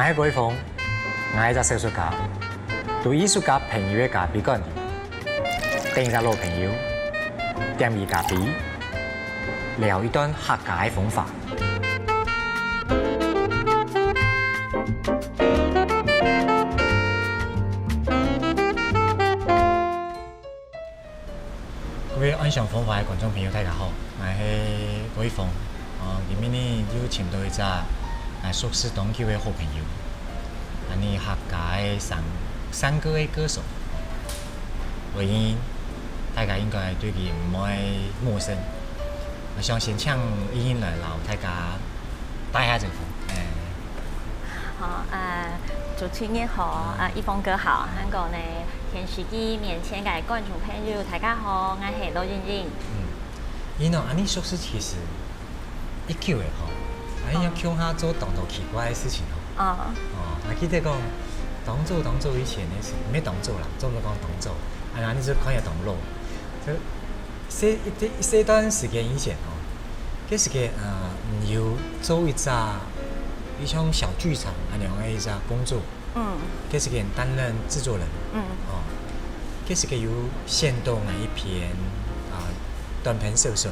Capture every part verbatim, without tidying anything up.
𠊎係郭一峰，𠊎係一隻小說家，在藝術家朋友个咖啡館裡，等一隻老朋友，點一咖啡，聊一段客家个風華。 各位岸上風華个觀眾朋友，大家好，𠊎係郭一峰。哦，今晡日又尋到一隻𠊎熟識當久个好朋友，𠊎等客家个山山歌个歌手，我相信大家應該對佢毋會陌生。𠊎想先請佢來摎大家打下招呼。哎。 好，呃，主持人好，啊，一峰哥好，還過呢，電視機面前个觀眾朋友，大家好，𠊎係羅英英。嗯，你喏，恁呢熟識其實已久了吼，恁呢又共下做當多奇怪个事情吼。哦，哦，𠊎記得講，當早當早以前个事，毋係當早啦，做毋得講當早，啊，恁呢就看起來當老。就 細一段，一細段時間以前吼，該時節，呃，你有做一隻，一種小劇場恁樣个一隻工作。嗯。該時節擔任製作人。嗯。哦，該時節有選到𠊎一篇，啊，短篇小說，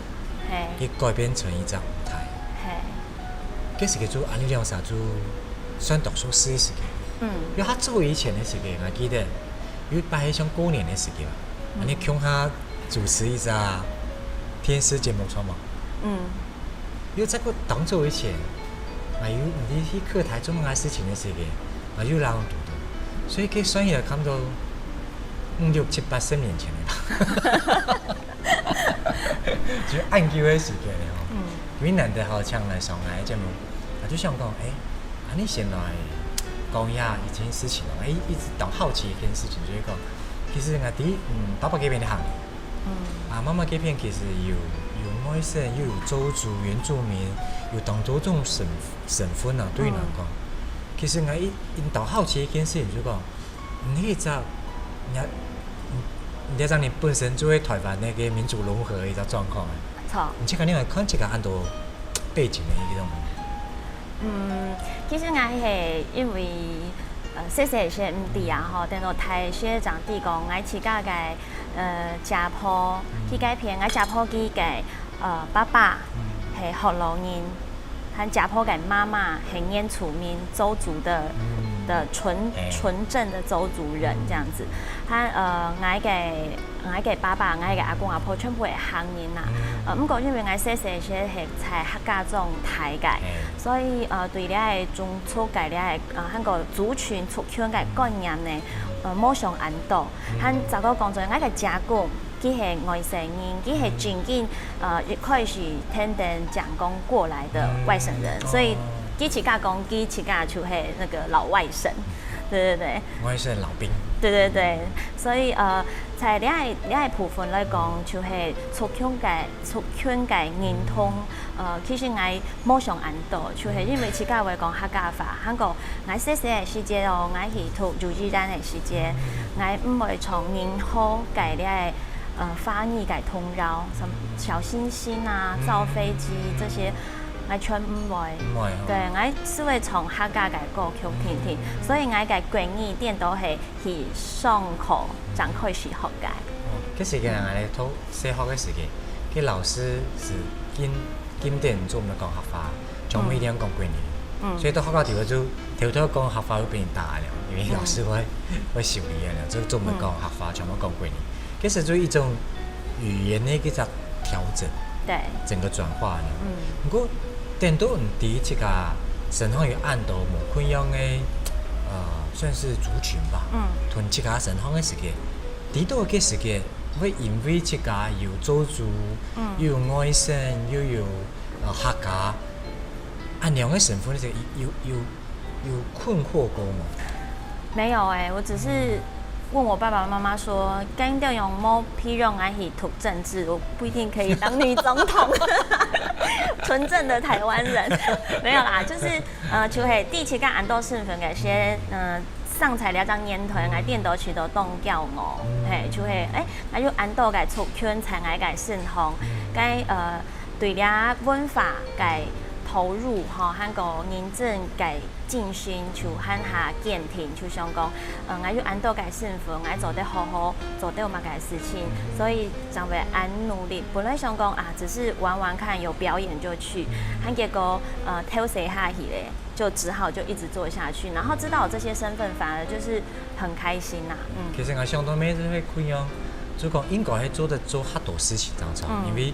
嘿。佢改編成一隻舞台。嘿。該時節就恁呢兩儕就算當熟識个時間。嗯。有較早以前个時間，𠊎記得有一擺係像過年个時間吧， 嗯。恁呢共下主持一隻電視節目，著無？嗯。又再過當早以前，𠊎又毋知去客台做麼个事情个時節，𠊎又摎人堵堵。所以該算起來差毋多五六七八十年前了吧。就恁久个時間了吼。嗯。因為難得吼，請來上𠊎个節目，𠊎就想講，哎，恁呢先來講一下一件事情哦，哎，一直當好奇一件事情，就係講， 其實𠊎在，嗯，爸爸該片个行業，嗯。啊，媽媽該片其實有，有外省，又有鄒族、原住民，有當多種身，身份啊，對𠊎來講。嗯。其實𠊎一，一直當好奇一件事情，就講，你該隻，你，你，你這隻你本身就係臺灣該个民族融合个一隻狀況啊。著。你去看，你來看這个恁多背景个一種 嗯，其實𠊎係因為，呃，細細个時毋知啊吼，等到大个時正知講，𠊎自家个，呃，姐婆，嗯。去該片，𠊎姐婆佢个，呃，爸爸，嗯。係學老人，還姐婆个媽媽係原住民鄒族的，嗯。的純，嘿。純正的鄒族人這樣子。嗯。他，呃，𠊎个 𠊎个爸爸、𠊎个阿公阿婆全部係客人啊。嗯。呃，毋過因為𠊎細細時係在客家庄大个，嘿。所以，呃，對這个宗族个這个，呃，還過族群、族群个觀念呢，嗯。呃，無想恁多。嗯。還再過講做，𠊎个姐公，佢係外省人，佢係正經，嗯。呃，一開始跈等蔣公過來的外省人，嗯。所以，哦。佢自家講，佢自家就係那個老外省。對對對。外省老兵。對對對，所以，呃， 在這个，這个部分來講，就係族群个，族群个認同，呃，其實𠊎無想恁多，就係因為自家會講客家話，還過𠊎細細个時節哦，𠊎去讀幼稚園个時節，𠊎毋會唱任何个這个，呃，華語个童謠，什麼小星星啊、造飛機這些，𠊎全毋會。毋會哦。對，𠊎只會唱客家个歌曲聽聽，所以𠊎个國語顛倒係 去上課正開始學个。哦，該時間𠊎咧讀小學个時間，該老師係禁，禁止做毋得講客話，全部一定愛講國語。嗯。所以到學校底下就偷偷講客話會分人打了，因為老師會，嗯。會修理了，就做毋得講客話，全部講國語。該時就一種語言个一隻調整，對。整個轉化了。嗯。毋過，顛倒毋知自家身項有恁多無共樣个，呃，算是族群吧。嗯。同自家身項个時間，知道个時間，會因為自家有鄒族，嗯。又有外省，又有，呃，客家，恁樣个身份个時間，有，有，有困惑過無？沒有欸，我只是問我爸爸媽媽說，該恁樣無培養𠊎去讀政治，我不一定可以當女總統。純正的台灣人。沒有啦，就是，呃，就係知自家恁多身份个時節，呃，生在這隻年代，𠊎顛倒試著當驕傲，嘿，就係，欸，𠊎有恁多个族群在𠊎个身項，該，呃， 對這文化个投入吼，還過認真个進行，就還較堅定，就想講，呃，𠊎有恁多个身份，𠊎做得好好做到麼个事情，所以正會恁努力。本來想講啊，只是玩玩看，有表演就去，還結果呃，偷誰下去嘞，就只好就一直做下去，然後知道有這些身份，反而就是很開心呐、嗯。其實我想到每次會困擾，就講應該還做得做較多事情當中，因為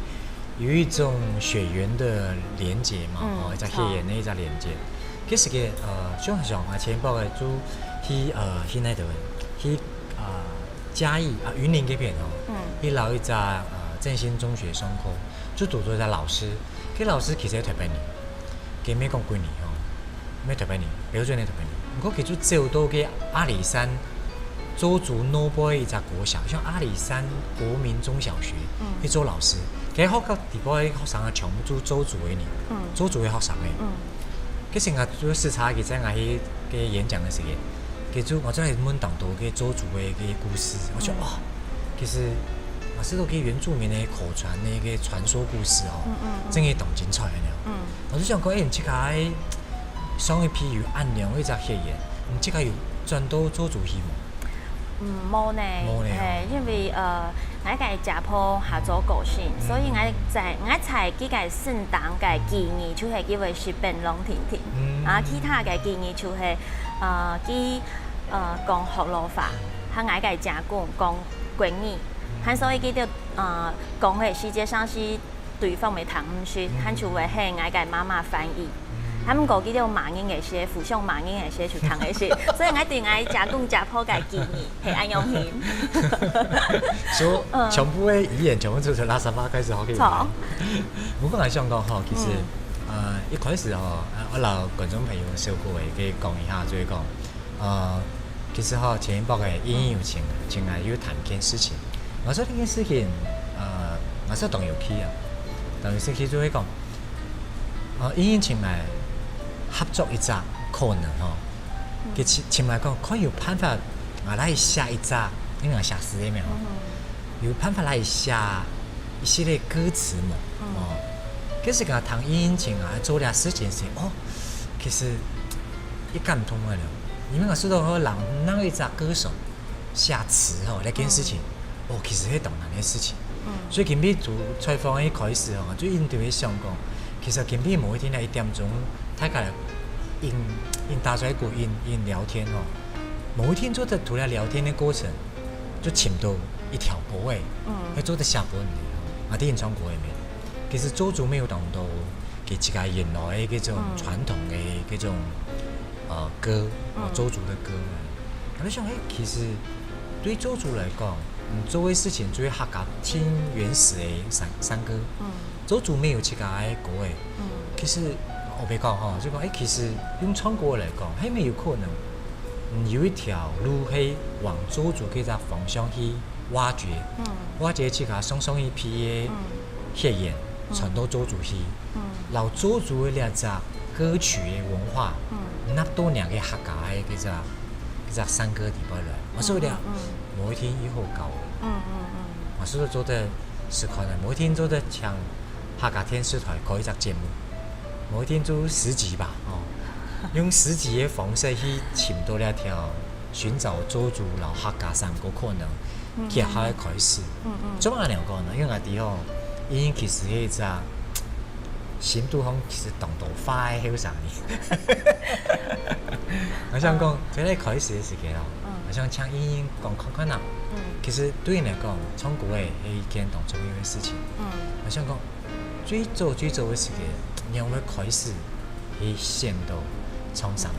有一種血緣的連接嘛，哦，一隻血緣的一隻連接。其實个呃，像像啊，前包个就去呃去那个去啊嘉義啊雲林這邊哦，去撈一隻呃振興中學上課，就堵著一隻老師，該老師其實係台北人，佢毋係講國語哦，毋係台北人，標準个台北人。毋過佢就走到該阿里山 鄒族老輩一隻國小，像阿里山國民中小學，去做老師。該學校底背个學生啊，全部都鄒族个人，鄒族个學生个。其實𠊎就視察佢在𠊎去个演講个時間，佢就𠊎就來問當多个鄒族个个故事，𠊎想哇，其實啊，係都个原住民个口傳个个傳說故事哦，真个當精彩个呢。𠊎就想講，哎，你自家个上一批有恁樣个一隻血緣，你自家有轉到鄒族去無？ 嗯，無呢，無呢嘿，因為呃，𠊎个姐婆較早過身，所以𠊎在𠊎在佢个身上个記憶就係佢會食檳榔定定，啊，其他个記憶就係呃佢呃講福佬話，還𠊎个姐公講國語，還所以佢就呃講个時節上係對方會聽毋識，還就會喊𠊎个媽媽翻譯。 啊毋過佢兜罵人个時，互相罵人个時就聽个識，所以𠊎對𠊎姐公姐婆个記憶係恁樣形。所以全部个語言全部就從拉薩巴開始學起來。著。毋過𠊎想講吼，其實呃一開始吼，呃，𠊎摎觀眾朋友小可个講一下，就係講，呃，其實吼，前一擺个英英有請，請來有談件事情。𠊎說這件事情，呃，𠊎說當有趣啊，當有興趣就係講， 呃，英英請來合作一隻可能吼，佢請請來講，看有辦法啊來寫一隻，因為寫詩个咩吼，有辦法來寫一系列歌詞嘛，哦，其實講聽英英請啊做這事情時，哦，其實一感動个了，因為𠊎試著好人哪一隻歌手 寫詞吼，這件事情，哦，其實係當難个事情。所以今晡日做採訪一開始吼，就一定會想講，其實今晡日無一定愛一點鐘，大家來用用打嘴鼓，用用聊天吼，無一定做得除了聊天个過程，就尋到一條歌仔，嗯，會做得寫分你。啊，電影唱歌仔咩？其實做做沒有當多，佢自家原來个這種傳統个這種呃歌，哦，鄒族个歌。 𠊎就想，誒，其實對鄒族來講，嗯，做个事情就係客家盡原始个山山歌。嗯，鄒族乜有自家个歌誒。嗯，其實我白講吼，就講，誒，其實用唱歌來講，係乜有可能，嗯，有一條路係往鄒族這隻方向去挖掘，嗯，挖掘自家上上一批个血緣傳到鄒族去，嗯，摎鄒族个這隻歌曲个文化，嗯，納到若个客家个這隻 一隻山歌底背來，𠊎所以咧，無一定以後搞。嗯嗯嗯。𠊎所以做得試看啊，無一定做得像客家電視台開一隻節目，無一定做十集吧，哦，用十集个方式去尋到這條尋找鄒族摎客家山歌可能結合个開始。嗯嗯。做麼个恁樣講呢？因為𠊎知吼，因為其實係一隻 心肚項其實當多話个後生人。𠊎想講，在這開始个時間哦，𠊎想請英英講看看啊。其實對你來講，唱歌仔係一件當重要个事情。𠊎想講，最早最早个時間，你仰會開始去想到唱山歌？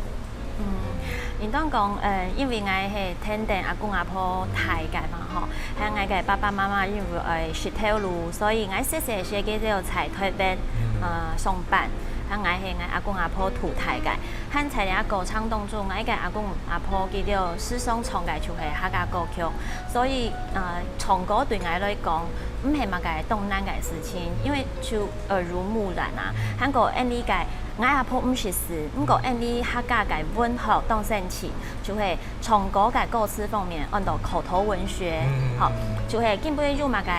嗯，應當講，呃，因為𠊎係跈等阿公阿婆大个嘛吼，還有𠊎个爸爸媽媽因為愛食頭路，所以𠊎細細時佢就在台北，呃，上班，還有𠊎係𠊎阿公阿婆渡大个。還在這過程當中，𠊎个阿公阿婆佢就時常唱个就係客家歌曲，所以，呃，唱歌對𠊎來講，毋係麼个當難个事情，因為就耳濡目染啊，還過恁呢个 𠊎阿婆毋識字，毋過恁呢客家个文學當神奇，就係唱歌个歌詞方面，安到口頭文學，吼，就係今晡日有麼个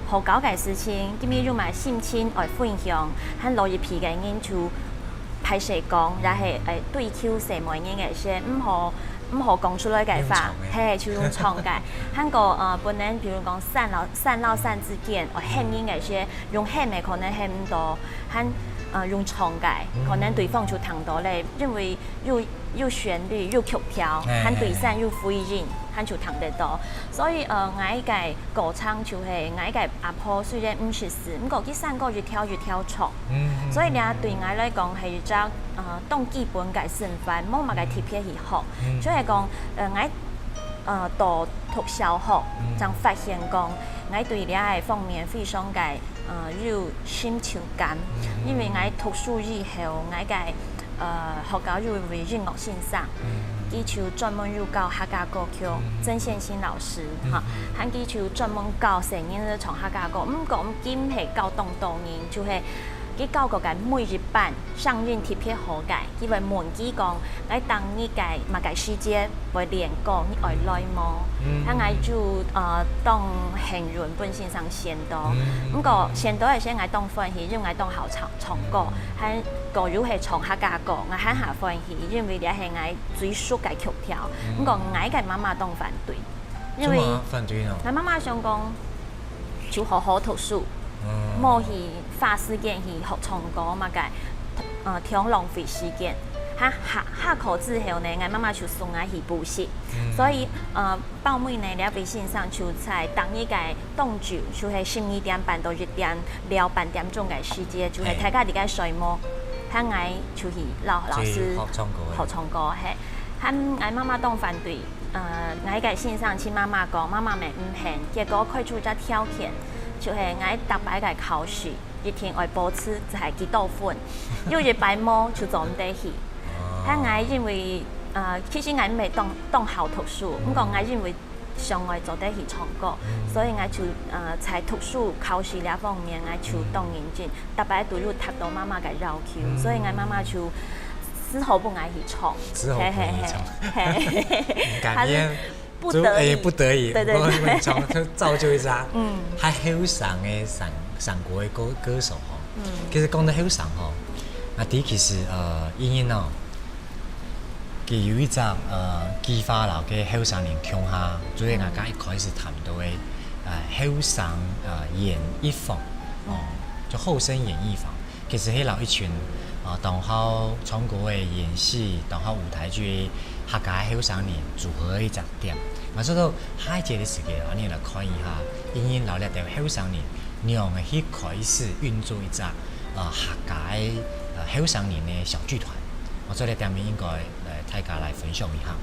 好搞个事情，今晡日有麼个心情愛分享，還老一輩个人就歹勢講，也係誒對舊細妹人个一些毋好毋好講出來个話，嘿，就用唱个。還過呃，本來比如講三老三老三之間，哦，喊人个一些用喊个可能喊毋到，還呃用唱个，可能對方就聽到咧，因為又又旋律又曲調，還對聲又回應，還就聽得到。所以呃，𠊎个歌唱就係𠊎个阿婆雖然毋識字，毋過佢山歌一條一條唱。 所以這對𠊎來講係一隻呃當基本个生活，無麼个特別去學。就係講呃，𠊎呃到讀小學，正發現講，𠊎對這个方面非常个呃有成就感，因為𠊎讀書以後，𠊎个呃學校有一位音樂先生，佢就專門有教客家歌曲，曾憲新老師哈，還佢就專門教細人仔唱客家歌，毋過佢毋係教當多人，就係 佢教過个每一班聲音特別好个，佢會問佢講：「𠊎等你个麼个時節會練歌，你愛來無？」嗯。該𠊎就呃當幸運分先生選到。嗯。毋過選到个時𠊎當歡喜，因為𠊎當好唱唱歌，還過又係唱客家歌，𠊎還較歡喜，因為這係𠊎最熟个曲調。嗯。毋過𠊎个媽媽當反對，因為做麼个反對呢？𠊎媽媽想講， 就好好讀書，嗯。莫去花時間去學唱歌麼个，呃，忒浪費時間。哈，下下課之後呢，𠊎媽媽就送𠊎去補習。嗯。所以呃，包尾呢，這位先生就在逐日个當晝，就係十二點半到一點，尞半點鐘个時間，就係大家在該睡目，喊𠊎就去摎老師學唱歌，學唱歌，嘿。喊𠊎媽媽當反對， 呃，𠊎个先生尋媽媽講，媽媽乜毋肯，結果開出一隻條件，就係𠊎逐擺个考試一定愛保持在幾多分，有一擺無就做毋得去。哦。該𠊎因為呃，其實𠊎毋係當當好讀書，毋過𠊎因為想愛做得去唱歌，所以𠊎就呃在讀書考試這方面，𠊎就當認真。 逐擺都有達到媽媽个要求，所以𠊎媽媽就只好分𠊎去唱。只好分你唱。嘿嘿嘿，嘿。感覺不得已。就，欸，不得已，對對對。不過你唱，就造就一隻，嗯。還後生个山，山歌个歌，歌手吼。嗯。其實講到後生吼，啊，其實呃，英英哦， 佢有一隻呃計畫摎該後生人共下，就係𠊎剛一開始談到个呃後生呃演藝坊，哦，就後生演藝坊。其實係摎一群呃當好唱歌个、演戲、當好舞台劇个客家个後生人組合个一隻店。𠊎想到下一節个時間，𠊎等來看一下，英英摎這兜後生人仰仔去開始運作一隻呃客家个呃後生人个小劇團。 𠊎做得店面應該來大家來分享一下。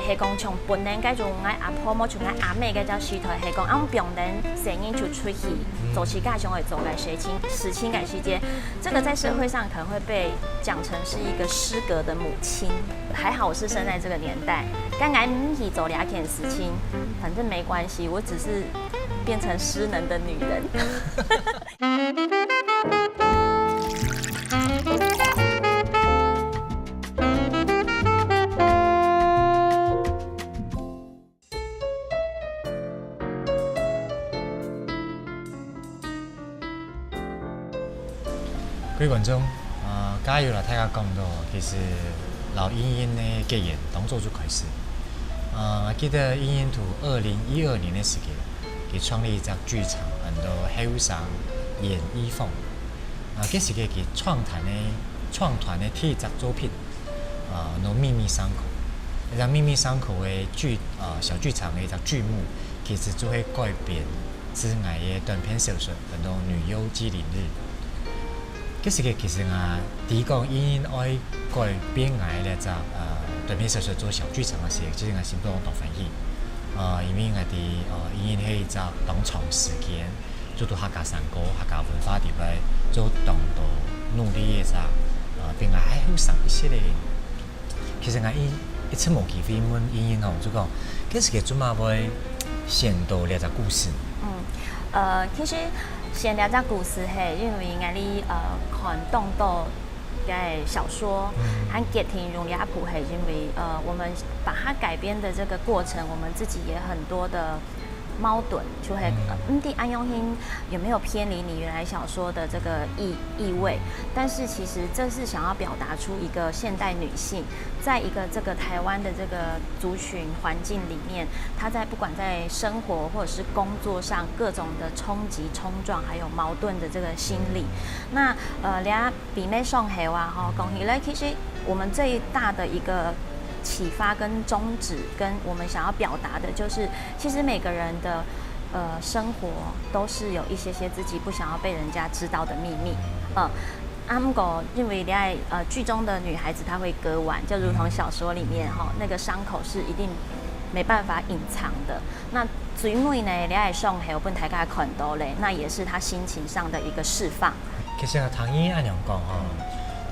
係講像本來該種𠊎阿婆無像𠊎阿姆該隻時代，係講恁樣等細人就出去做自家想愛做个事情，事情个時節，這個在社會上可能會被講成是一個失格的母親。還好我是生在這個年代，該𠊎毋去做這件事情，反正沒關係，我只是變成失能的女人。 各位觀眾，呃，剛有摎大家講到，其實摎英英个結緣當早就開始。呃，𠊎記得英英在二零一二年个時間，佢創立一隻劇場，安到後生演藝坊。啊，該時節佢創團个，創團个第一隻作品，呃，安到秘密傷口。該隻秘密傷口个劇，呃，小劇場个一隻劇目，其實就係改編自𠊎个短篇小說，安到《女優姬靈日》。該時節其實𠊎知講英英愛改編𠊎這隻，呃，短篇小說做小劇場个時節，其實𠊎心中當歡喜。呃，因為𠊎知，呃，英英係一隻當長時間 做到客家山歌、客家文化裡背做當多努力个一隻，呃，比𠊎還後生一息个人。其實𠊎一一直無機會問英英哦，就講，該時節做麼會選到這隻故事？嗯，呃，其實選這隻故事係因為𠊎哩呃看當多个小說，嗯，還決定用這部係因為呃，我們把它改編的這個過程，我們自己也很多的矛盾，就係，嗯。呃，毋知恁樣形有沒有偏離你原來小說的這個意，意味？但是其實這是想要表達出一個現代女性，在一個這個台灣的這個族群環境裡面，她在不管在生活或者是工作上各種的衝擊、衝撞，還有矛盾的這個心理。那，呃，這 比咩上好啊，吼，講起來，其實我們最大的一個啟發跟宗旨，跟我們想要表達的，就是其實每個人的呃生活都是有一些些自己不想要被人家知道的秘密，嗯。啊，毋過因為戀愛呃劇中的女孩子她會割腕，就如同小說裡面吼那個傷口是一定沒辦法隱藏的。那最尾呢，戀愛上好分大家看到咧，那也是她心情上的一個釋放。 其實𠊎聽你恁樣講吼，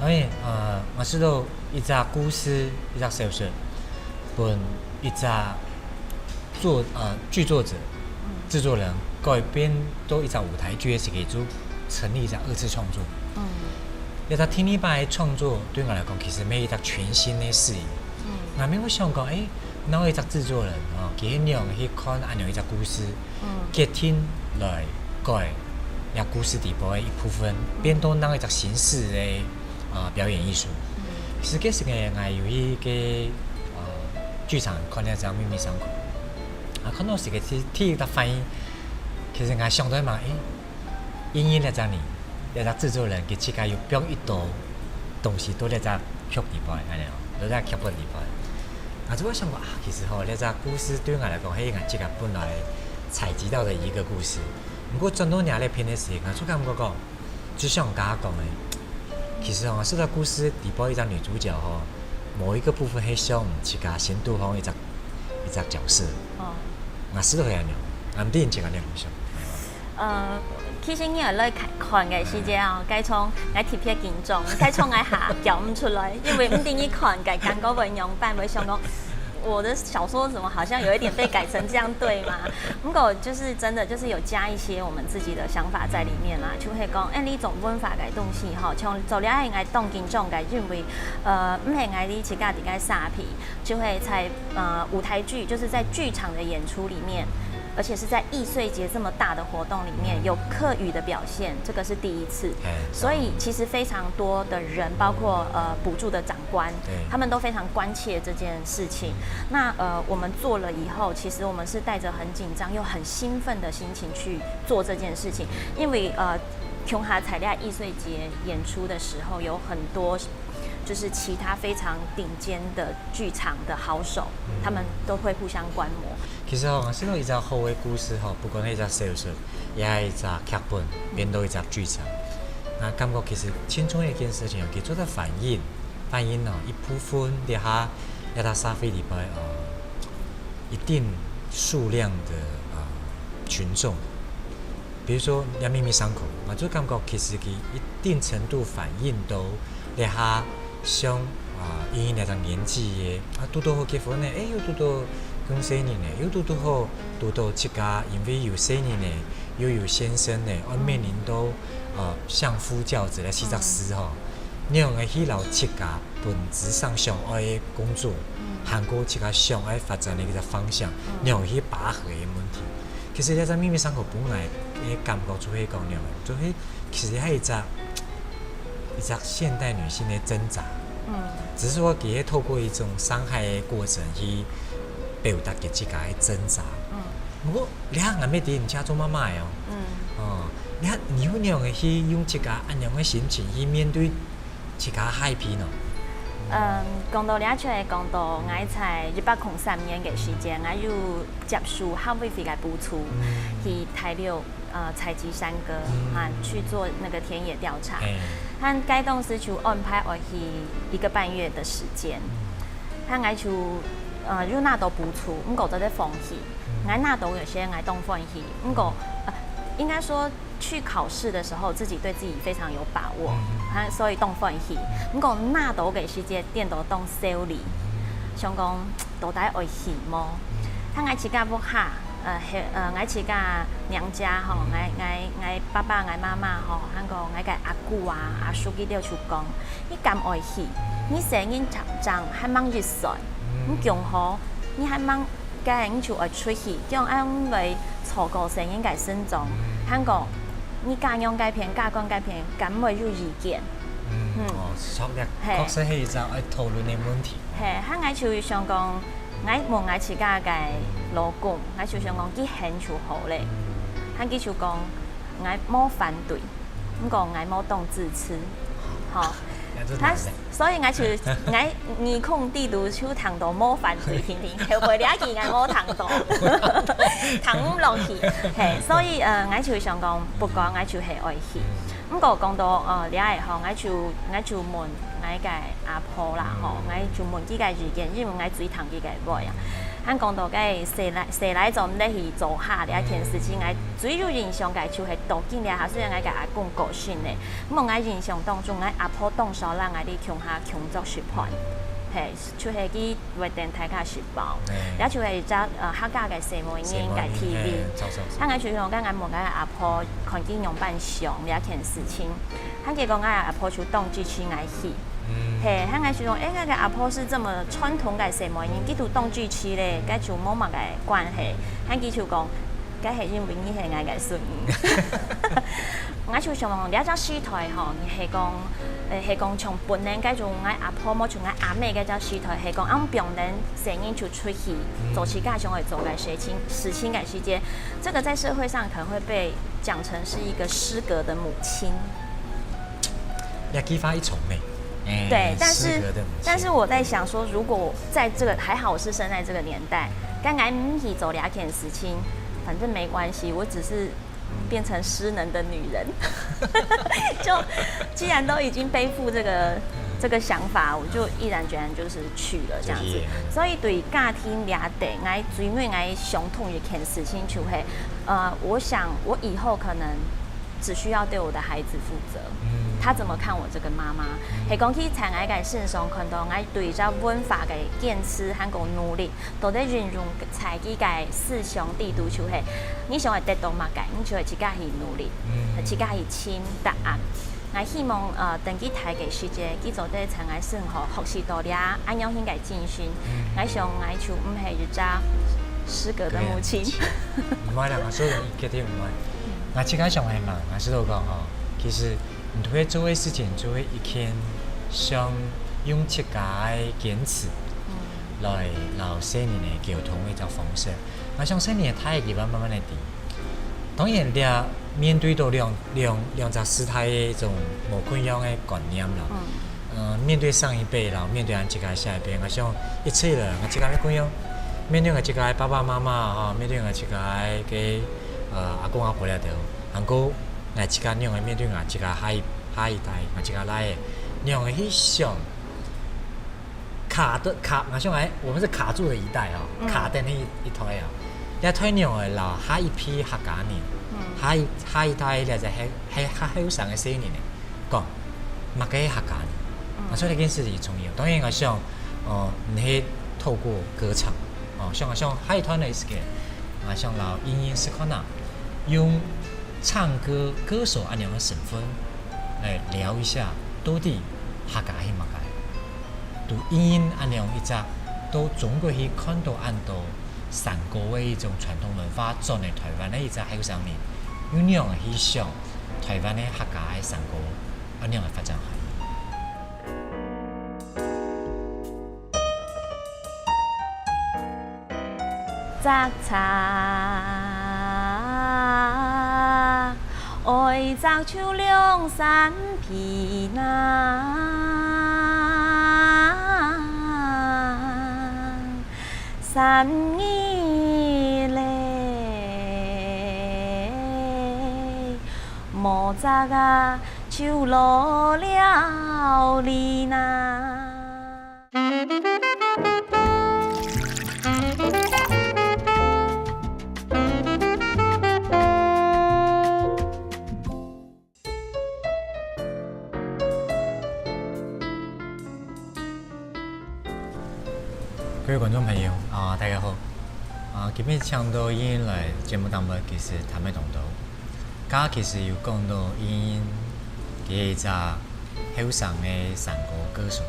因為呃，𠊎試著一隻故事、一隻小說，分一隻作呃劇作者、製作人改編到一隻舞台劇个時期，就成立一隻二次創作。嗯，這隻第二擺創作對𠊎來講，其實乜一隻全新个視野。嗯，𠊎乜會想講，誒，哪有一隻製作人吼，佢係仰去看恁樣一隻故事， 決定來改這故事底背个一部分，變到當一隻新式个啊表演藝術。其實該時个𠊎有去該呃劇場看了一隻秘密傷口，啊，看到時个第第一个反應，其實𠊎想到嘛，誒，因為這隻人，這隻製作人佢自家有放一道東西到這隻劇底背，恁樣，到這劇本底背。 啊，就會想講啊，其實吼，這隻故事對𠊎來講，係𠊎自家本來採集到的一個故事。毋過轉到這片个時，𠊎就感覺講，就像𠊎剛剛講个，其實吼，這隻故事底背一隻女主角吼，某一個部分係像自家心肚項一隻一隻角色。哦，𠊎試著係恁樣，𠊎毋知你自家仰般想。 呃，其實你愛來看看个時節哦，該種𠊎特別緊張，該種𠊎還噭毋出來，因為毋知你看个感覺會仰般，會想講，我的小說怎麼好像有一點被改成這樣，對嗎？不過就是真的就是有加一些我們自己的想法在裡面啦，就會講，哎，這種文化个東西吼，像做了愛𠊎當緊張个，因為呃，毋係𠊎自家在該沙皮，就會在呃舞台劇，就是在劇場的演出裡面。 而且是在藝穗節這麼大的活動裡面有客語的表現，這個是第一次。所以其實非常多的人，包括呃補助的長官，他們都非常關切這件事情。那呃我們做了以後，其實我們是帶著很緊張又很興奮的心情去做這件事情，因為呃，共下在這藝穗節演出的時候，有很多就是其他非常頂尖的劇場的好手，他們都會互相觀摩。 其實吼，𠊎試著一隻好个故事吼，不管係一隻小說，也係一隻劇本，變到一隻劇場，𠊎感覺其實盡重要一件事情，佢做得反映，反映哦一部分這下這隻社會裡背呃一定數量的呃群眾。比如說，這秘密傷口，𠊎就感覺其實佢一定程度反映到這下 像啊，因為這隻年紀个，啊，堵堵好結婚个，誒，又堵堵更細人个，又堵堵好堵到自家，因為有細人个，又有先生个，愛面臨到呃相夫教子个四隻字吼，仰般个去摎自家本質上想愛个工作，還過自家想愛發展个一個方向，仰般去把握个問題。其實這隻秘密傷口本來个感覺就係講仰般，就係其實係一隻 一隻現代女性个掙扎。嗯，只是說佢係透過一種傷害个過程去表達佢自家个掙扎。嗯，不過你看，𠊎乜知你自家做媽媽个哦。嗯，哦，你看你會仰般个去用自家恁樣个心情去面對自家害怕呢？嗯，講到這就係講到𠊎在一百空三年个時間，𠊎有接受客委會个補助，去大陸 呃採集山歌啊，去做那個田野調查。佢該當時就安排𠊎去一個半月的時間，佢𠊎就呃有拿到補助，毋過做得放棄。𠊎拿到有些𠊎當歡喜，毋過呃應該說去考試的時候自己對自己非常有把握，啊所以當歡喜。毋過拿到个時節，顛倒當愁慮，想講到底愛去無？佢𠊎自家屋下 呃，係，呃，𠊎自家娘家吼，𠊎，𠊎，𠊎爸爸、𠊎媽媽吼，還過𠊎个阿姑啊、阿叔佢兜就講，你敢愛去？你細人正，正還吂一歲，你降好，你還吂，該你就愛出去，恁樣會坐過細人个身上，還講你家娘該片、家官該片，敢毋會有意見？嗯，哦，著了，嘿。確實係一隻愛討論个問題。嘿，還𠊎就想講，𠊎問𠊎自家个老公，𠊎就想講，佢肯就好咧。還佢就講，𠊎無反對，毋過𠊎無當支持，吼。那這難的。所以𠊎就，𠊎耳空底肚就聽到無反對，聽聽，後背這句𠊎無聽到，聽毋落去。嘿，所以，呃，𠊎就想講，不管，𠊎就係愛去。毋過講到，呃，這个吼，𠊎就，𠊎就問𠊎个阿婆啦，吼，𠊎就問佢个意見，因為𠊎最聽佢个話啊。還講到該細倈，細倈做毋得去灶下這件事情，𠊎最有印象个就係到今這下，雖然𠊎个阿公過身咧，毋過𠊎印象當中，𠊎阿婆當少摎𠊎兜共下共桌食飯，嘿，就係去會等大家食飽，也就係一隻，呃，客家个細妹人个地位。還𠊎就想講，𠊎問𠊎阿婆，看佢仰般想這件事情，還結果𠊎阿婆就當支持𠊎去。嘿，還𠊎就想，誒，𠊎个阿婆是這麼傳統个細妹人，佢都當支持咧，該就無麼个關係。還佢就講， 該係因為你係𠊎个孫女。𠊎就想講，這隻時代吼，你係講，呃，係講像本來該種𠊎阿婆無像𠊎阿姆該隻時代，係講，啊，放等細人就出去做自家想愛做个事情，事情个時節，這個在社會上可能會被講成是一個失格的母親。 這句話一重咩？哎，對，但是，失格的母親。但是我在想說，如果在這個，還好我是生在這個年代，該𠊎毋去做這件事情，反正沒關係，我只是變成失能的女人。就既然都已經背負這個，這個想法，我就毅然決然就是去了這樣子。就是。所以對家庭這點，𠊎最尾𠊎想通一件事情就係，呃，我想我以後可能 只需要對我的孩子負責。嗯。他怎麼看我這個媽媽？嗯。係講佢在𠊎个身上看到𠊎對這文化个堅持還過努力，到底運用在佢个思想底肚，就係你想愛得到麼个，你就愛自家去努力，嗯。自家去尋答案。𠊎希望，呃，等佢大个時節，佢做得在𠊎身上學習到這恁樣型个精神。嗯。𠊎想𠊎就毋係一隻失格的母親。對啊。毋會啦，𠊎說的一點都毋會。嗯。 𠊎自家想係嘛，𠊎試著講吼，其實你會做个事情，做个一件想用自家个堅持，嗯。來摎細人仔溝通个一隻方式。𠊎想細人仔大个佢會慢慢仔知。當然，這面對到兩，兩，兩隻世代个一種無共樣个觀念啦。嗯。 呃，面對上一輩啦，面對𠊎自家下一輩，𠊎想一切啦，𠊎自家个共樣，面對𠊎自家个爸爸媽媽吼，面對𠊎自家个，呃，阿公阿婆這兜，還過𠊎自家仰仔面對𠊎自家下一，下一代，𠊎自家倈仔，仰仔去想，卡的，卡，𠊎想來，我們是卡住的一代哦，嗯。卡等个一，一代哦，這代仰仔摎下一批客家人，嗯。下一，下一代這隻後，後，較後生个細人仔， 講，麼个係客家人。嗯。啊，所以這件事情重要。當然，𠊎想，呃，你係透過歌唱，哦，像，像海灘个時間，𠊎想摎英英試看啊，用唱歌歌手恁樣个身份來聊一下，到底客家係麼个？對英英恁樣一隻到中國去看到恁多山歌个一種傳統文化，轉來台灣个一隻後生人，又仰仔去想 台灣个客家个山歌，恁樣个發展下去。摘茶，愛摘就兩三皮囊。 三日嘞，無摘啊，就落了哩吶。 各位觀眾朋友，啊，大家好。啊，今日請到英英來節目當中，其實談了當多。剛剛其實有講到英英，佢係一隻後生个山歌歌手，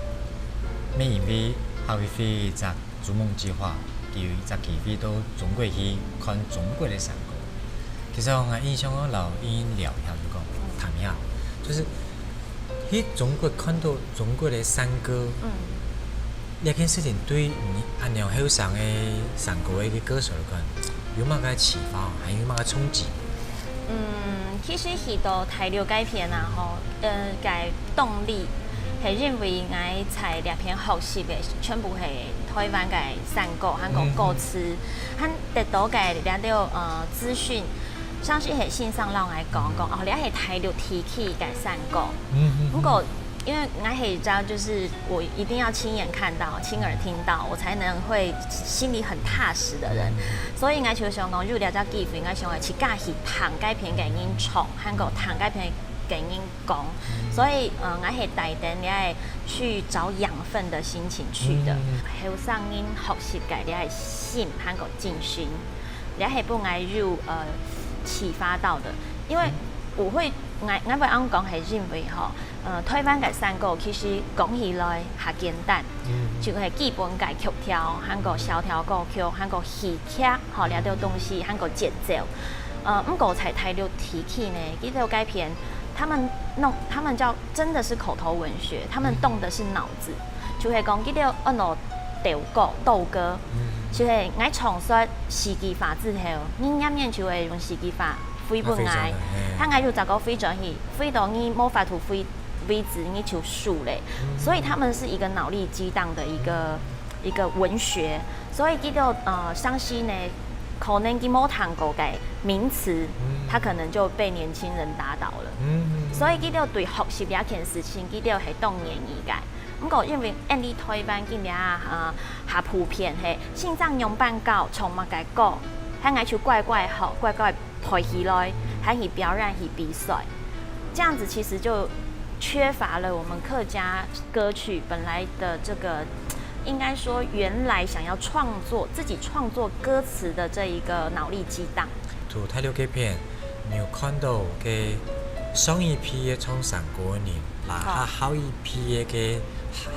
乜因為客委會一隻逐夢計畫，佢有一隻機會到中國去看中國个山歌。其實𠊎印象𠊎摎你聊一下，就講談一下，就是去中國看到中國个山歌，嗯，這件事情對你恁樣後生个山歌个歌手來講，有麼个啟發，還有麼个衝擊？嗯，其實去到大陸該片啊，吼，呃，該動力，係因為𠊎在這片學習个全部係台灣个山歌，還有歌詞，還得到个這兜呃資訊。上次係先生摎𠊎講講，哦，這係大陸地區个山歌。嗯不過因為𠊎係一隻，就是我一定要親眼看到、親耳聽到，我才能會心裡很踏實的人。所以𠊎就想講，有這隻機會，𠊎想愛自家去聽該片个人唱，還有聽該片个人講。所以，呃，𠊎係帶等這个去找養分的心情去的。後生人學習个這个心，還有精神，這係分𠊎有呃啟發到的。因為我會，𠊎𠊎會恁講，係因為吼，呃，台灣个山歌其實講起來較簡單，就係基本个曲調，還有小調歌曲，還有戲劇，吼，這兜東西，還有節奏。呃，毋過在大陸地區呢，佢兜該片，他們弄，他們叫真的是口頭文學，他們動的是腦子，就係講佢兜安到鬥歌，鬥歌，就係𠊎唱煞四句話之後，你念念就會用四句話回分𠊎，他𠊎就再過回轉去，回到你無法度回為止，你就輸了。所以他們是一個腦力激盪的一個一個文學，所以佢兜呃，像是呢，可能佢無聽過个名詞，他可能就被年輕人打倒了。所以佢兜對學習這件事情，佢兜係當願意个。毋過因為恁樣台灣今日啊，呃，較普遍係先生仰般教，唱麼个歌，還愛就乖乖學，乖乖背起來，還去表演、去比賽。這樣子其實就缺乏了我們客家歌曲本來的這個，應該說原來想要創作，自己創作歌詞的這一個腦力激盪。在大陸該片，你有看到个上一批个唱山歌个人，摎下後一批个个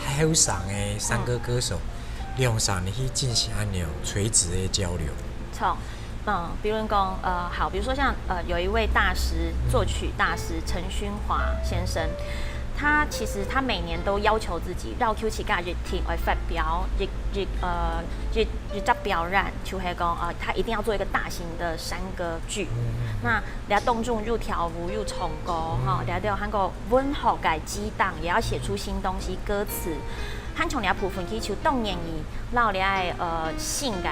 後生个山歌歌手，兩儕人去進行恁樣垂直个交流。唱，嗯，比如講，呃，好，比如說像呃，有一位大師，作曲大師陳勳華先生，他其實他每年都要求自己，要求自家一定愛發表一一呃一一隻表演，就係講呃，他一定要做一個大型的山歌劇。那這當中又跳舞又唱歌，吼，這兜還有文學个激盪，也要寫出新東西，歌詞。還從這部分去就當願意，摎這个呃新个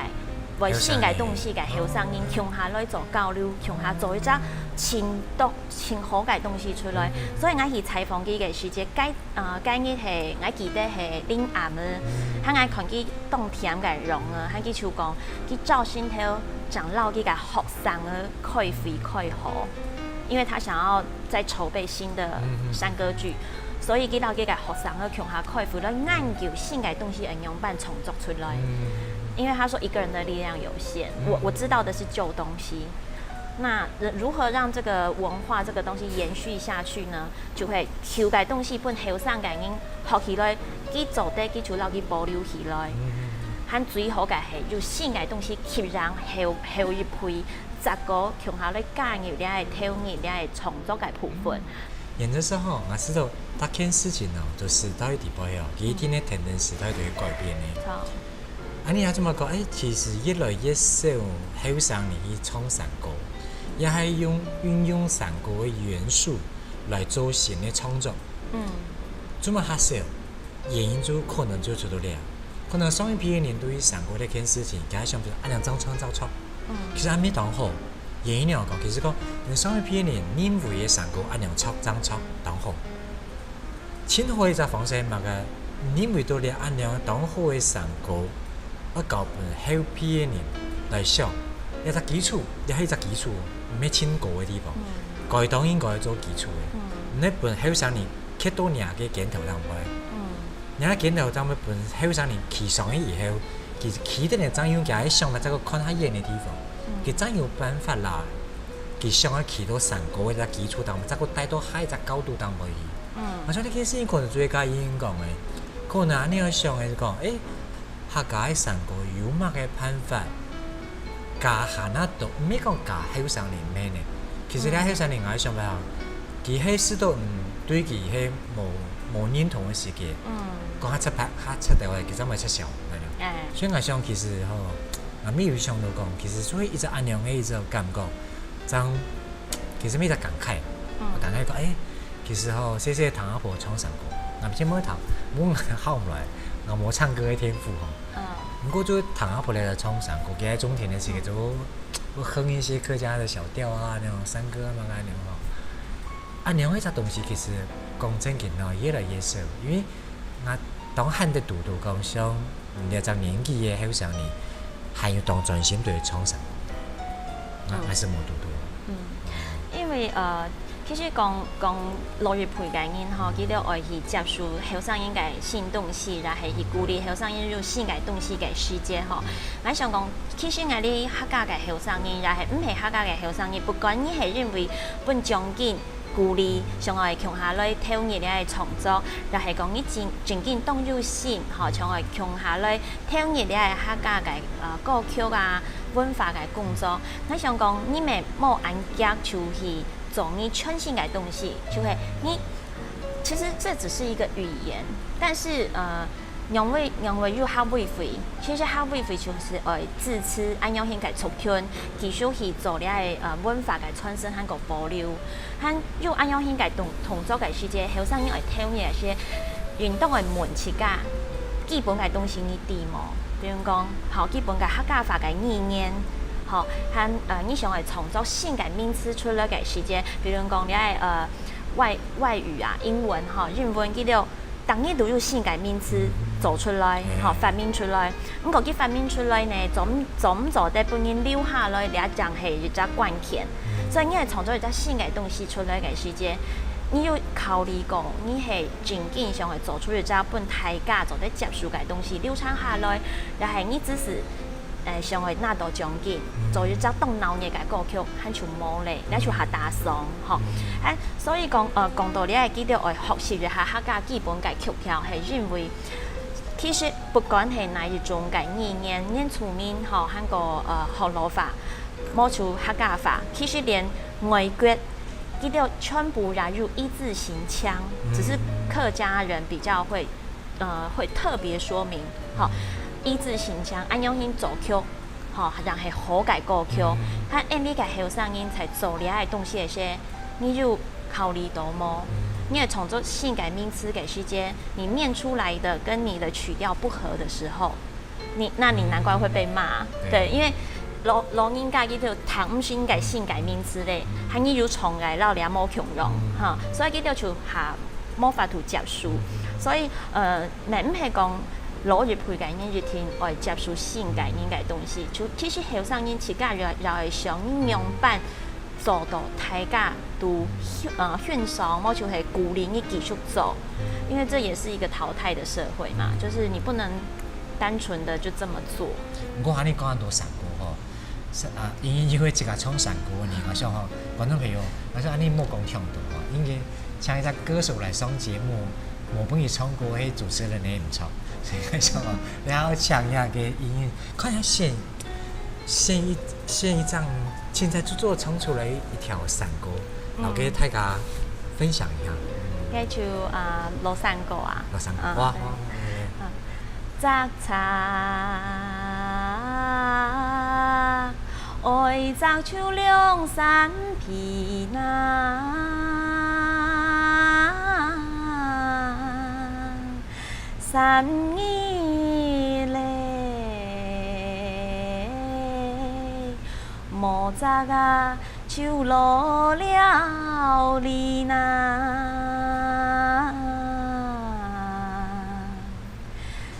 為新个東西个後生人共下來做交流，共下做一隻盡多盡好个東西出來。所以𠊎去採訪佢个時節，該呃該日係𠊎記得係臨暗个，還𠊎看佢當恬个樣啊，還佢就講，佢朝晨頭正摎佢个學生啊開會開會，因為他想要在籌備新的山歌劇。所以佢摎佢个學生啊共下開會來研究新个東西愛仰般創作出來。因為他說一個人的力量有限，我我知道的是舊東西，那如何讓這個文化這個東西延續下去呢？就係舊个東西分後生个人學起來，佢做得佢就摎佢保留起來，還最好个係有新个東西吸引後後一輩，再過共下來加入這个投入這个創作个部分。 原則上吼，𠊎試著逐件事情哦，就係到一定个地步吼，佢一定个tendency到一定會改變个。恁樣啊，這麼講，誒，其實越來越少後生人去唱山歌，也係用運用山歌个元素來做新个創作。嗯，這麼較少，原因就可能就在這裡啊。可能上一批个人對於山歌這件事情，佢想著恁樣正唱正著，其實還無當好。 原因來講，其實講，因為上一批人認為个山歌恁樣唱正唱當好，盡好一隻方式係麼个？認為到這恁樣當好个山歌，愛交分後批个人來想，這隻基礎，這係一隻基礎，毋係盡高个地方，該當應該做基礎个，毋係分後生人蹶到若个肩頭頂背。 若个肩頭頂背分後生人企上去以後，佢企等个正有佢个想法，再過看較遠个地方，佢正有辦法啦。佢想愛企到山歌个基礎頂背，再過帶到下一隻高度頂背去。嗯，𠊎想這件事情可能就係該英講个，可能恁樣想个係講，誒，客家个山歌有麼个辦法教還較多，毋係講教後生人咩呢？其實這後生人𠊎想法吼，佢係試著，嗯，對佢係無無認同个時節，嗯，講較直白、較直接个，佢正會出笑，恁樣。哎，所以𠊎想其實吼，𠊎乜有想到講，其實所以一直恁樣个一直感覺，正其實乜一直感慨，嗯，感慨講，哎，其實吼，細細聽阿婆唱山歌，𠊎先無聽，𠊎好毋來，𠊎無唱歌个天賦吼。嗯，毋過就聽阿婆來唱山歌，佢在種田个時節就會哼一些客家的小調啊，那種山歌啊，嘛恁樣吼。啊，恁樣个東西其實講真經哦，越來越少，因為𠊎當罕得堵到講像你這隻年紀个後生人，還有當專心對唱山歌，那還是無堵到。嗯，因為呃，其實講講老一輩个人吼，佢兜愛去接受後生人个新東西，然後去鼓勵後生人有新个東西个時節吼，𠊎想講，其實𠊎兜客家个後生人，也係毋係客家个後生人，不管你係因為分獎金、鼓勵，想愛共下來投入這个創作，也係講你真真正當有心吼，想愛共下來投入這个客家个呃歌曲啊、文化个工作。𠊎想講，你乜莫恁遽就去做你全新个東西，就係你其實這只是一個語言，但是呃，仰會仰會有客委會，其實客委會就係愛支持恁樣型个族群，繼續去做這个呃文化个傳承還有保留，還有恁樣型个動動作个時節，後生人愛投入个時節，應當愛問自家，基本个東西你知無？比如講，好，基本个客家話个語言，好，還呃你想愛創作新个名詞出來个時節，比如講你愛呃 外外語啊，英文吼，英文佢兜逐日都有新个名詞做出來，吼，發明出來。毋過佢發明出來呢，做毋做毋做得分人留下來，這正係一隻關鍵。所以你愛創作一隻新个東西出來个時節，你有考慮過，你係真正想愛做出一隻分大家做得接受个東西留傳下來，也係你只是 呃，想愛拿到獎金，做一隻當鬧熱个歌曲，還就無咧，也就較打爽吼。啊，所以講，呃，講到這个，佢兜愛學習一下客家基本个曲調，係因為其實不管係哪一種个語言，原住民吼，還過呃學老話，無就客家話，其實連外國，佢兜全部也有一字形腔，只是客家人比較會 呃，會特別說明，吼，一字形腔，恁樣形做曲，吼，好像係好个歌曲，還恁樣个後生人在做這个東西个時，你有考慮到無？你愛創作新个名詞个時間，你念出來的跟你的曲調不合的時候，你那你難怪會被罵，對，因為老老人家佢就聽毋識个新个名詞咧，還你有創个，老了無共樣，哈，所以佢就就哈。 無法度接受。所以，呃，乜毋係講老一輩个人一定愛接受新个人个東西，就其實後生人自家也也愛想仰般做到大家都呃欣賞，無就係鼓勵你繼續做，因為這也是一個淘汰的社會嘛，就是你不能單純的就這麼做。毋過，恁樣講恁多山歌吼， 是啊，因為因為自家唱山歌呢，𠊎想吼，觀眾朋友，𠊎想恁樣莫講忒多吼，因為請一隻歌手來上節目，無分佢唱歌，該主持人也毋錯，所以𠊎想吼，你還要請一下个音樂，看一下選選一選一張，現在就做唱出來一條山歌，然後給大家分享一下。該就啊，老山歌啊，老山歌，哇，哇，哇，哇。 摘茶，愛摘就兩三皮呐。三日嘞，無摘啊，就落了哩呐。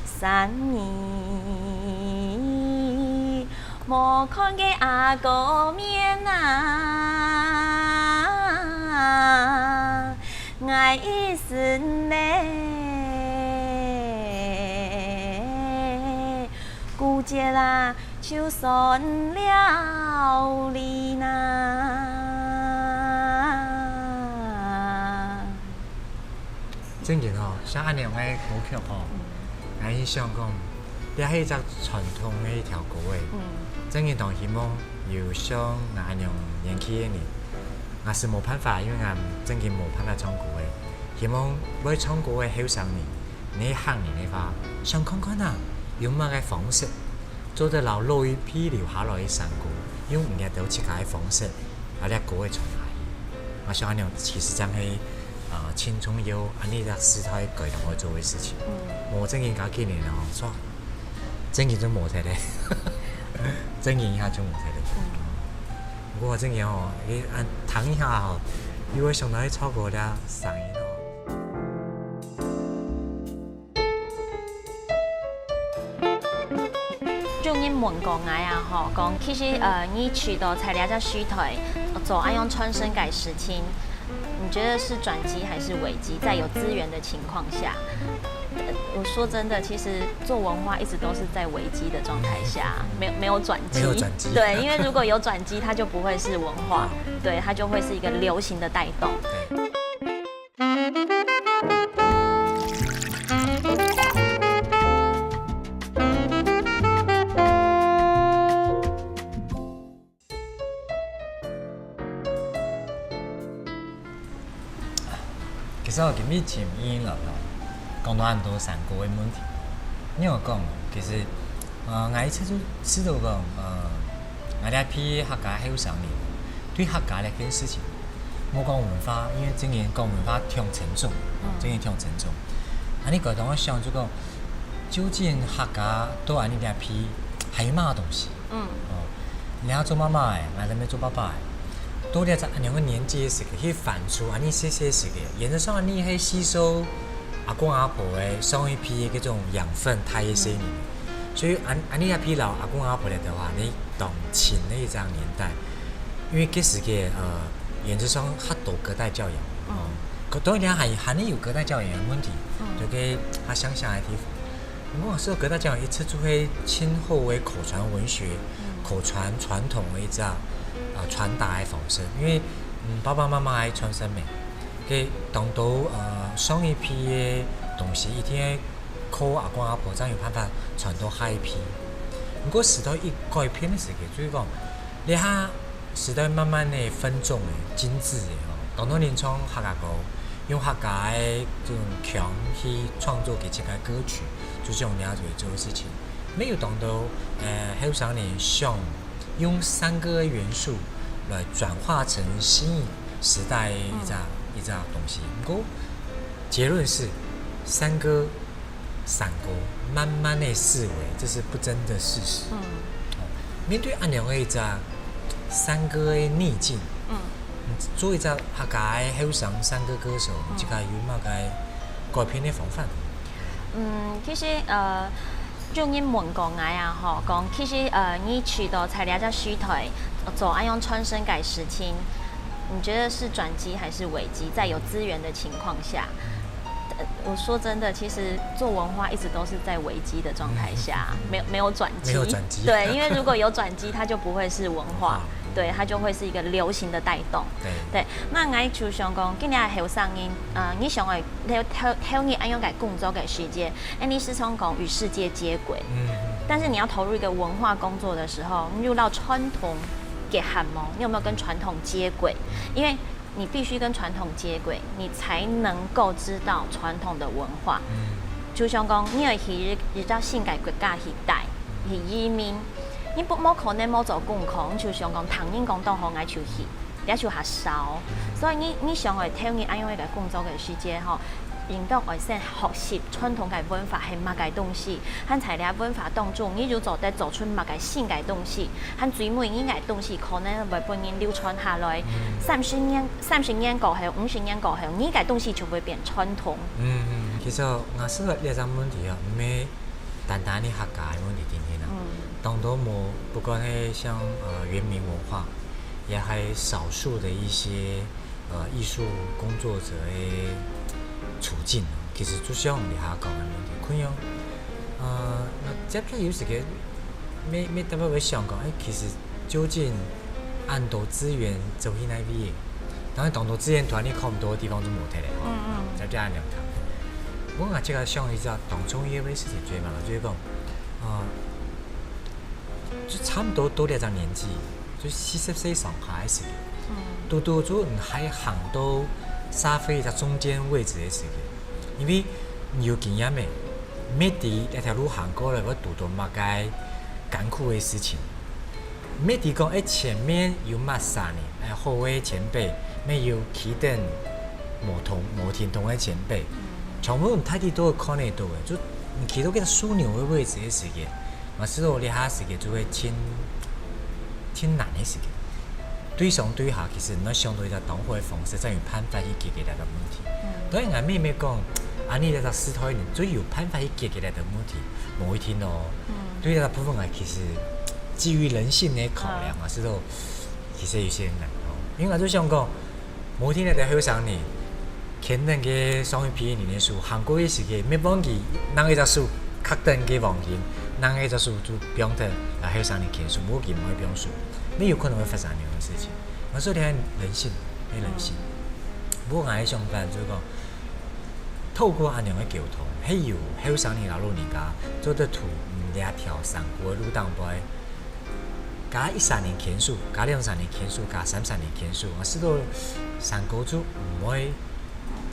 三年無看个阿哥面啊，𠊎一身嘞，骨節啊，就酸了哩呐。 正經吼，像恁樣个歌曲吼，𠊎係想講，這係一隻傳統个一條歌仔。嗯。正經當希望有像𠊎恁樣年紀个人，𠊎係無辦法，因為𠊎正經無辦法唱歌仔。希望會唱歌个後生人，你係客人个話，想看看啊，有麼个方式做得摎老一輩留下來个山歌，用你兜自家个方式，啊，這歌仔傳下去。𠊎想恁樣其實正係，呃，盡重要，恁呢隻時代該當愛做个事情。嗯。無正經加幾年哦，說 正經就無忒咧，正經一下就無忒咧。嗯。毋過正經哦，你恁聽一下吼，又會想到去唱歌這聲音哦。有人問過𠊎啊，吼，講其實呃，你除了在這隻時代做恁樣傳承个事情，你覺得是轉機還是危機？在有資源的情況下，呃，我說真的，其實做文化一直都是在危機的狀態下，沒有，沒有轉機。沒有轉機。對，因為如果有轉機，它就不會是文化，對，它就會是一個流行的帶動。對。其實哦，今日尋你來哦，講到恁多山歌个問題。你有講，其實，呃，𠊎一直就知道講，呃，𠊎這批客家後生人，對客家這件事情，莫講文化，因為正經講文化忒沉重，嗯。正經忒沉重。啊，你該當想就講，究竟客家到恁呢這批，還有麼个東西？ 嗯。哦，你愛做媽媽个，𠊎這邊做爸爸个，到這隻恁樣个年紀个時節，去反芻恁呢細細時節，原則上恁呢係吸收阿公阿婆个上一輩个這種養分，大个細人。嗯。所以恁，恁呢一批摎阿公阿婆來个話，你當親个一隻年代，因為該時節，呃，原則上較多隔代教養，哦，嗯。當然還，還有隔代教養个問題，嗯。就該較鄉下个地方。 毋過，所以隔代教養一直就係盡好个口傳文學，嗯。口傳傳統个一隻，啊，傳達个方式。因為，嗯，爸爸媽媽个傳承咩，該當多，呃，上一輩个東西一定愛靠阿公阿婆正有辦法傳到下一輩。毋過時代一改變个時節，就係講，這下 時代慢慢个分眾个、精緻个吼，當多人唱客家歌，用客家个這種腔去創作佢自家个歌曲，就像恁樣做个事情。乜有當多，呃，後生人想用山歌个元素來轉化成新時代个一隻，嗯。一隻東西。毋過，結論是，山歌 山歌，慢慢个式微，這是不爭的事實。嗯。哦，面對恁樣个一隻山歌个逆境，嗯。你做一隻客家个後生山歌歌手，嗯。你自家有麼个改變个方法？嗯，其實，呃，有人問過𠊎啊，吼，講其實，呃，你除了在這隻時代做恁樣傳承个事情，你覺得是轉機還是危機？在有資源的情況下， 呃，我說真的，其實做文化一直都是在危機的狀態下，嗯。沒有，沒有轉機。沒有轉機。對，因為如果有轉機，它就不會是文化，文化。對，它就會是一個流行的帶動。對。對，那𠊎就想講，今日後生人，呃，你想愛投，投，投入恁樣个工作个時節，哎，你時常講與世界接軌，嗯。但是你要投入一個文化工作的時候，你又要傳統結合嗎？你有沒有跟傳統接軌？因為 你必須跟傳統接軌，你才能夠知道傳統的文化。嗯。就像講，你愛去一隻新个國家去待，去移民，你不，無可能無做功課，你就想講，聽人講當好，𠊎就去，這就較少。嗯。所以你，你想愛投入恁樣个工作个時節吼，應當愛先學習傳統个文化係麼个東西，還在這文化當中，你就做得做出麼个新个東西，還最尾你个東西可能會分人流傳下來。嗯。三十年，三十年過後，五十年過後，你个東西就會變傳統。嗯，嗯，其實𠊎思考這隻問題啊，毋係單單你客家个問題定定啊。嗯。當多無，不管係像，呃，原民文化，也還少數的一些，呃，藝術工作者个處境啊，其實就像你下講个問題，困擾。呃，那接下來有時間，每，每特別會想講，哎，其實 究竟恁多資源走去哪位？當然，當多資源團你看毋到个地方就無忒咧吼。嗯，嗯。就這樣講。我也這个想一下，當初也會是解決嘛，就是講，啊，就差毋多到這隻年紀，就四十歲上下个時間，嗯，拄拄就毋係行到社會个中間位置个時間，因為你有經驗个，毋知這條路行過來會堵到麼个艱苦个事情。毋知講，欸，前面有麼儕呢？欸，好个前輩，乜有企等無同、無停動个前輩，全部大體都會看得到个。就你企到該个樞紐个位置个時間，嘛，係到這下時間就會盡、盡難个時間。對上對下，其實你愛想到一個當好个方式，正有辦法去解決這個問題。當然，𠊎乜毋係講，恁呢這個時代人最有辦法去解決這個問題，無一定哦。對這個部分，𠊎其實基於人性个考量啊，係到其實有些人哦，因為𠊎就想講，無一定這兜後生人，牽等个上一批人个手，行過个時間，乜忘記另一隻手，揢等个黃金，另一隻手就放等啊後生人牽手，無佢毋會放手，乜有可能會發生這樣个事情。啊，所以你看人性，係人性。不過𠊎个想法就係講，透過恁樣个溝通，係有後生人摎老人家做得同，嗯，這條山谷个路頂背，加一儕人牽手，加兩儕人牽手，加三儕人牽手，啊，係到山谷就毋會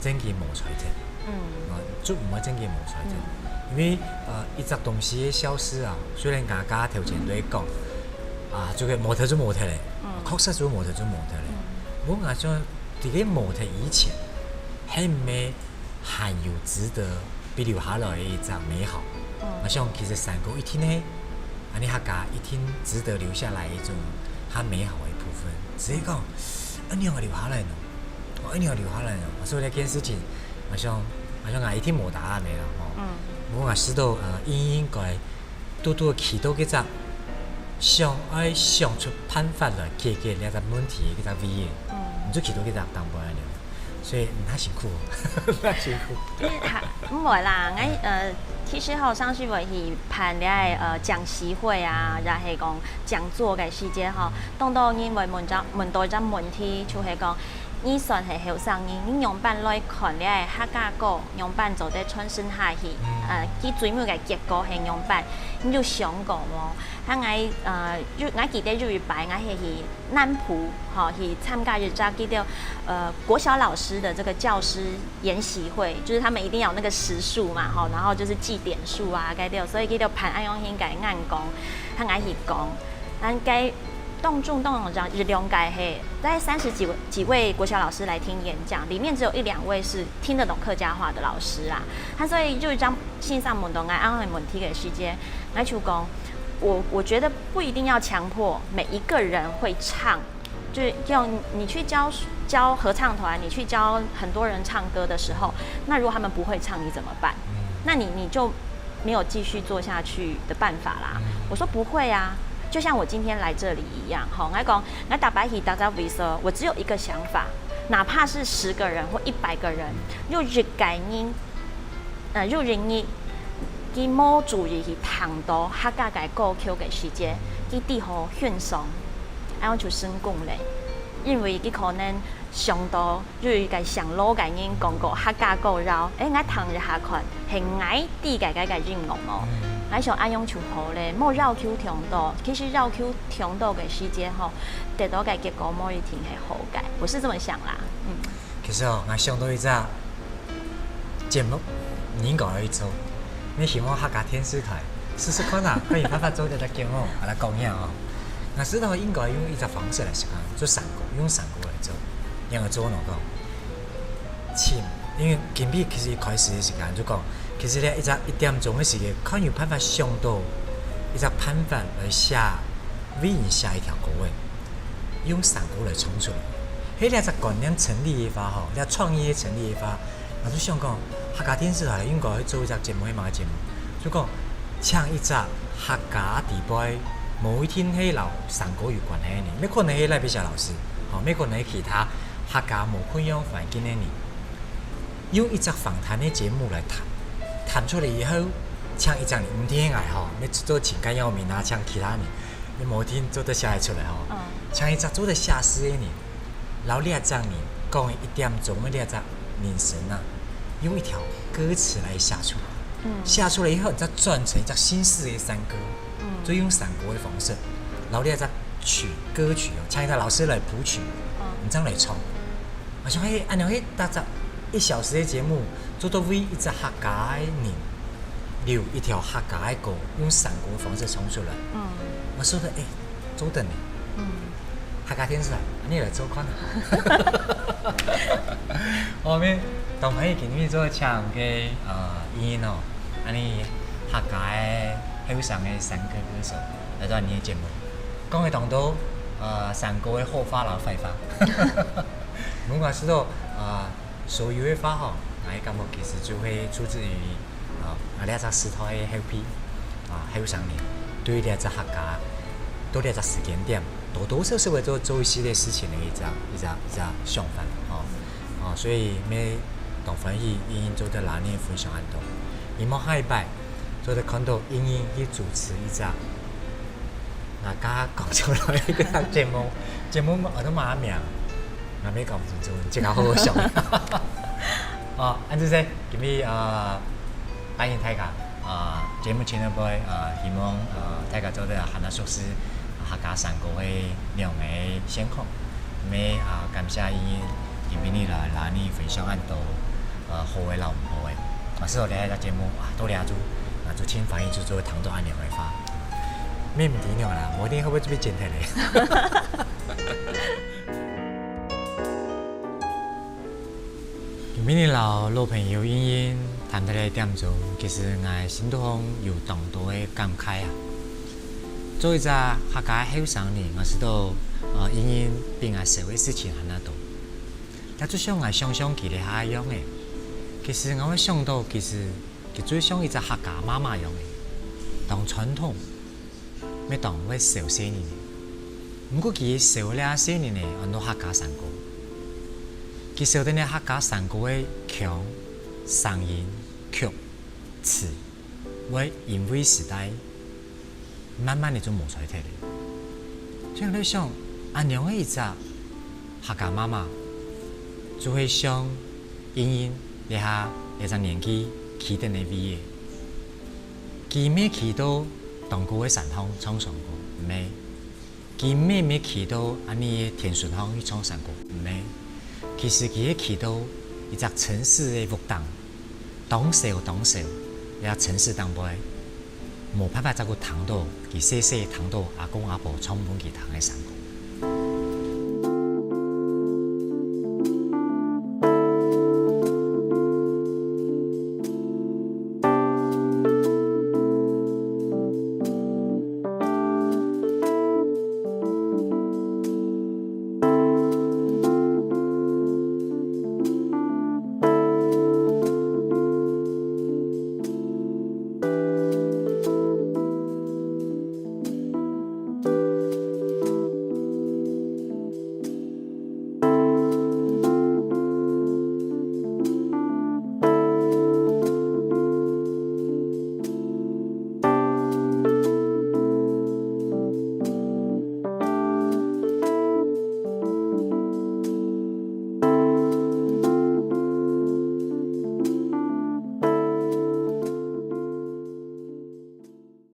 正經無衰忒。嗯。啊，就毋會正經無衰忒。因為，呃，一隻東西个消失啊，雖然大家頭前都會講，啊，這個無忒就無忒咧，確實就無忒就無忒咧。毋過𠊎想，在該無忒以前，係毋係還有值得被留下來个一隻美好？𠊎想其實山谷一定係，恁呢客家一定值得留下來一種較美好个部分。只係講，恁樣留下來呢？哦，恁樣留下來呢？所以這件事情，𠊎想，𠊎想𠊎一定無答案个啦，吼。不過𠊎知道，呃，應，應該拄拄企到該隻想愛想出辦法來解決這隻問題个該隻位个，你就企到該隻頂背恁樣。所以，嗯，較辛苦哦，較辛苦。其實還，毋會啦，𠊎，呃，其實吼，上次𠊎去辦這个，呃，講習會啊，也係講講座个時節吼，當多人會問著，問到一隻問題，就係講，你算係後生人，你仰般來看這个客家歌，仰般做得傳承下去？呃，佢最尾个結果係仰般？你有想過無？啊，𠊎，呃，有，𠊎記得有一擺，𠊎係去南部，吼，去參加一隻叫做，呃，國小老師的這個教師研習會，就是他們一定要有那個時數嘛，吼，然後就是記點數啊，該兜，所以叫做辦恁樣形个演講，啊，𠊎去講，啊，該當中當中一兩個係，大概三十幾位，幾位國小老師來聽演講，裡面只有一兩位是聽得懂客家話的老師啊。啊，所以就有一張先生問到𠊎恁樣个問題个時節，𠊎就講，我，我覺得不一定要強迫每一個人會唱，就是用你去教，教合唱團，你去教很多人唱歌的時候，那如果他們不會唱，你怎麼辦？那你，你就沒有繼續做下去的辦法啦。我說不會啊，就像我今天來這裡一樣，吼，𠊎講，𠊎逐擺去逐隻位所，我只有一個想法，哪怕是十個人或一百個人，有一個人，呃，有一日，佢無注意去聽到客家个歌曲个時節，佢只好欣賞，恁樣就成功咧。因為佢可能想到 有一個上老个人講過客家歌謠，欸，𠊎聽一下看，係𠊎知个該个音樂無？𠊎想恁樣就好咧，莫要求忒多。其實要求忒多个時節吼，得到个結果無一定係好个，我是這麼想啦。嗯。其實哦，𠊎想到一隻節目，你應該愛做，你希望客家電視台試試看啊，看有辦法做得到節目，啊來講呀哦。𠊎知道應該用一隻方式來試看，做山歌，用山歌來做，然後做哪講？ 深，因為今晡其實一開始个時間就講，其實咧一隻一點鐘个時間，看有辦法想到一隻辦法來寫，為人寫一條歌仔，用山歌來唱出來。係這隻觀念成立个話吼，這創意个成立个話，𠊎就想講，客家電視台應該做一隻節目，係麼个節目？就講請一隻客家底背，無一定係摎山歌有關係个人，乜可能係賴皮社老師，吼，乜可能係其他客家無共樣環境个人。 用一隻訪談个節目來談，談出來以後，請一隻人，毋一定係𠊎吼，乜做情感要民啊，請其他人，你無一定做得寫得出來吼。請一隻做得寫詩个人，摎這隻人講一點鐘个這隻人生啊，用一條歌詞來寫出來。寫出來以後，你再轉成一隻新式个山歌，就用山歌个方式，然後你這隻曲歌曲哦，請一隻老師來譜曲，你正來唱。𠊎想，嘿，恁樣，嘿，大家一小時个節目，做到為一隻客家个人，留一條客家个歌，用山歌个方式唱出來。嗯，𠊎想到，哎，做得呢。嗯，客家電視台，恁樣來做看啊。我們當歡喜今日做請个呃，Iin哦，恁樣客家个後生个山歌歌手來到你个節目，講个當多呃山歌个好話摎壞話。毋過𠊎知道啊，所有个話吼，𠊎感覺其實就會出自於啊，啊這隻時代个後輩啊，後生人對這隻客家，到這隻時間點，多多少少會做做一系列事情个一隻一隻一隻想法吼。啊，所以也當歡喜，Iin做得摎你分享恁多。希望下一擺做得看到Iin去主持一隻 𠊎剛剛講出來个節目，節目𠊎都毋知名，𠊎也講毋清楚，你自家好好想。哦，恁仔細，今日呃，歡迎大家，呃，節目前頭背，呃，希望呃大家做得還較熟悉客家山歌个兩个現況，也呃感謝Iin今晡日來摎你分享恁多呃好个摎毋好个。𠊎知道這个節目啊，到這就，啊就盡歡喜就做得聽到恁樣个話。 也毋知仰啦，無一定會毋會就被剪忒咧。今晡日摎老朋友Iin談忒个點鐘，其實𠊎心肚項有當多个感慨啊。做一隻客家後生人，𠊎知道，呃，Iin比𠊎愁个事情還較多。也就像𠊎想像佢這下个樣仔，其實𠊎會想到，其實 佢就像一隻客家媽媽樣仔，當傳統，也當會愁細人仔。毋過佢愁這細人仔安到客家山歌，佢愁等个客家山歌个腔、聲音、曲、詞，會因為時代 慢慢仔就無在忒咧。像𠊎想，恁樣个一隻客家媽媽，就會像Iin這下這隻年紀企等个位仔。佢也企到當高个山項唱山歌，毋係。佢也也企到恁樣个天脣項去唱山歌，毋係。其實佢係企到一隻城市个屋頂，當愁當愁，這城市頂背 無辦法再過聽到佢細細聽到阿公阿婆唱分佢聽个山歌。